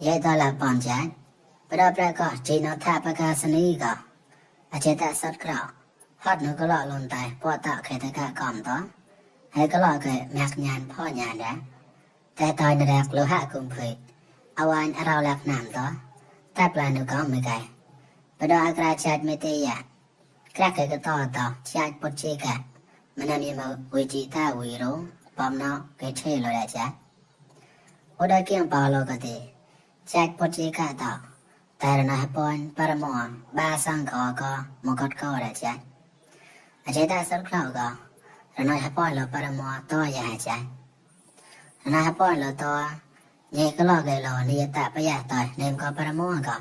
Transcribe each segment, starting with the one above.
ยายตอลาปอนจันปรประกอบจีนอทาประกาศนีก็อาเจตสัตว์กราวฮอดนุก็ลอลนตายปอตะเขตกะกอมต่อให้ก็ลอเกะแมกญานพ่อญานนะแต่ตอนแรกโลหะกุมเพยอวานเราลักน้ำต่อแต่ปลานุก็ไม่ไกลปดอากราชัดไม่เตียกระเกก็ต่อชัดปดเชกะมันมีมาวิจิตาวิโรปอมนอเกเชโลละจ้ะโอดาเกียงปาโลกติชัดปดเชกะต่อแต่รณะปอนปรมอนบาสังก็มกดก็ละจ้ะอาเจตสัตว์กราวก็รณะปอนlo ปรมอต่อยาจ้ะรณะปอนlo ต่อเยก็ลอกเลยนิยตะปะยะต่อยเนมก็ปรมอก็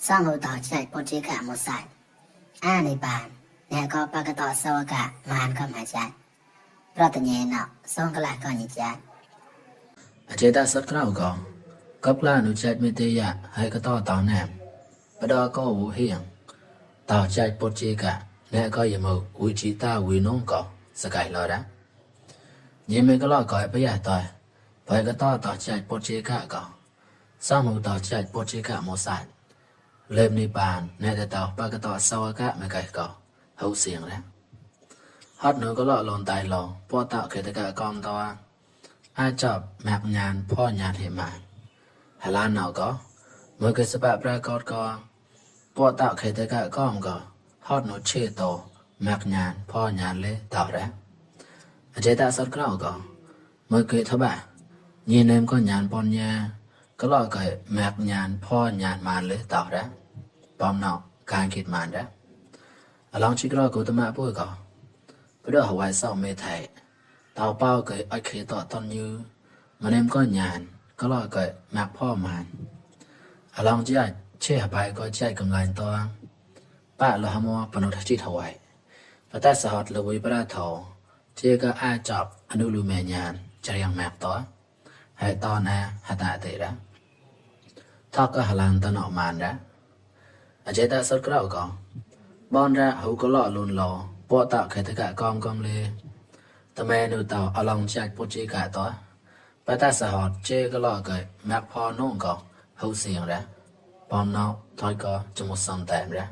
สร้างต่อชัดปดเชกะมุสัยในปานเนี่ยก็ปกต่อสวกะมานก็มาจ้ะเพราะตะเยเนาะส่งกละก็นี่จ้ะอาเจตสัตว์กราวก็กับลานุจัดมิเตยะให้ก็ต่อแนมปดอก็หูเฮียงต่อจัดปดเจกะและก็ยมวิจิตาวินงก็สกายลอระยิเมก็ลอก็ไปยะต่อยไปก็ต่อจัดปดเจกะก็สร้างต่อจัดปดเจกะโมสันเริ่มในปานในแต่ต่อปกต่อสวกะไม่ไกลก็เฮาเสียงแล้วฮอดนูก็ลอลนตายลอปอตะเขตกะกอมตัวอาจับแมกญานพ่อญานเหมาหลานเอาก็เมื่อเกิดสภาพปรากฏก็ปอตะเขตกะก้อมก็ฮอดโนเชโตแมกญานพ่อญานเลยต่อแล้วอาเจตสัตว์กราวก็เมื่อเกิดทบะยีเนมก็ญานปอนญาก็ลอเกิดแมกญานพ่อญานมาเลยต่อแล้วปอมเนาการคิดมาแล้วลองชิกรอกุตมะปุ้ยก็เพื่อหวายเศร้าเมทัยเตาเป้าเกิดไอเคต่อตอนยืมาเนมก็ญานก็ลอเกิดแมกพ่อมานลองจะเชื่อไปก็ใจกำลังตัวป้าเราหมัวปนุทจิตหวายพระตาสหัสลวิปราทอเชื่อก็อาจับอนุลูเมญานจะยังแมกตัวให้ตอนน่ะหัตถะเตระทอกก็หลังตนอมานระอาเจตสัตว์กราวก็บอนระหูก็ล่อลุนลอปอตะเขตกะกอมเลยตะแมนูเตาอลองจัดปุจิกะตัวพระตาสหัสเชื่อก็ล่อเกิดแมกพอนุ่งก็เฮาเสียงระปอมนอกถอยก็จะหมดซ้ำแต้มระ